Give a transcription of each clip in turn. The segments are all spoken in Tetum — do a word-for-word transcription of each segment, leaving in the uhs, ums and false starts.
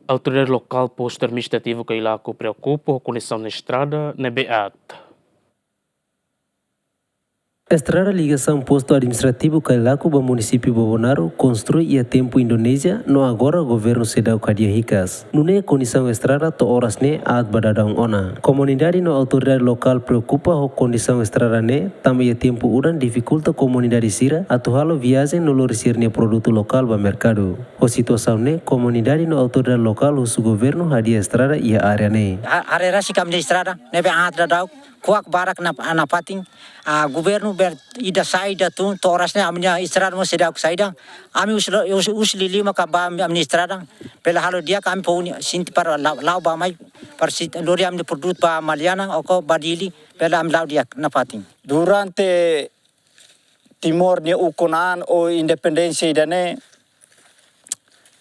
Autoridade lokál postu administrativu Kailaku preokupa ho kondisaun estrada ne'ebé aat. Estrada ligasaun postu administrativu Kailaku ba munisípiu Bobonaro konstrui iha tempu Indonézia no agora governu seidauk hadi'a hikas. Nune'e kondisaun estrada to'o oras ne'e aat ba daudaun ona. Komunidade no autoridade lokál preokupa ho kondisaun estrada ne'e, tanba iha tempu udan difikulta komunidade sira atu halo viajen no lori sira-nia produtu lokál ba merkadu. Ho situasaun ne'e, komunidade no autoridade lokál husu governu hadi'a estrada iha área ne'e. Ha-, haree rasik ami-nia estrada ne'ebé aat daudauk, kuak barak na, nafatin. Ah, governu bele ida saida tun, to'o oras ne'e ami-nia estrada mós seidauk saida. Ami husi lo-, husi, husi Lili maka ba ami, ami-nia estrada. Bele halo di'ak ami fó uni sinti para la'o, la'o ba mai, para sinti lori ami-nia produtu ba Maliana, ou ba Dili, bele ami la'o di'ak nafatin. Durante Timor nia ukun-an ou independénsia ida-ne'e,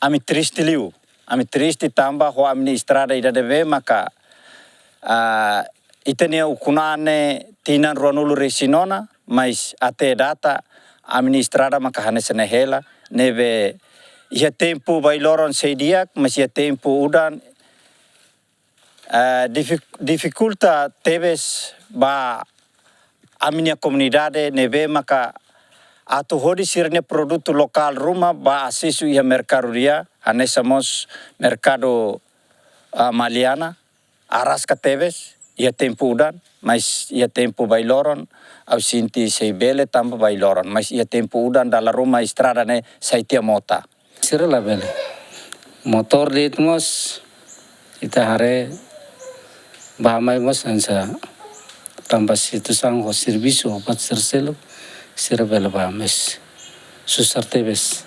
ami triste liu. Ami triste tanba ho ami-nia estrada ida ne'ebé maka, ah, ita-nia ukun-an ne'e tinan ruanulu-resin-ona, mas até data ami-nia estrada maka hanesan ne'e hela, ne'ebé iha tempu bailoron sei di'ak, mas iha tempu udan, eh, difik-, difikulta tebes ba ami-nia komunidade ne'ebé maka atu hodi sira-nia produtu lokál ruma ba asesu iha merkadu ida, hanesan mós merkadu, ah, Maliana, araska tebes iha tempu udan, mas iha tempu bailoron ha'u sente sei bele tanba bailoron, mas iha tempu udan dala ruma estrada ne'e sai tiha mota. Sira labele. Motór de'it mós, ita haree bá-mai mós hanesan tanba situasaun ho servisu ho buat sira seluk, sira bele bá, mas susar tebes.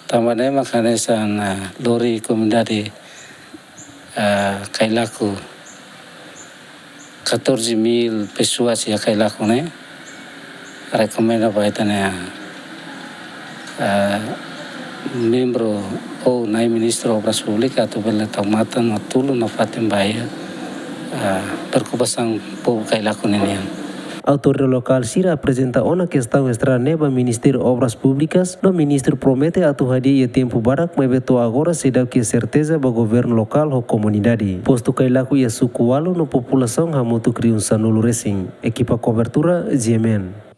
Tanba ne'e maka hanesan, ah, lori komunidade, ah, Kailaku, catorze mil pessoas iha Kailaku ne'e, rekomenda ba ita-nia, ah, membru ou na'i Ministru Obras Públikas atu bele tau matan no tulun nafatin ba iha, ah, preokupasaun povu Kailaku ninian. Autoridade lokál sira aprezenta ona kestaun estrada ne'e ba Ministériu Obras Públikas, no ministru promete atu hadi'a iha tempu badak, maibé to'o agora seidauk iha serteza ba governu lokál ho komunidade. Postu Kailaku iha suku ualu no populasaun hamutuk rihun sanulu resin. Ekipa kobertura, G M N.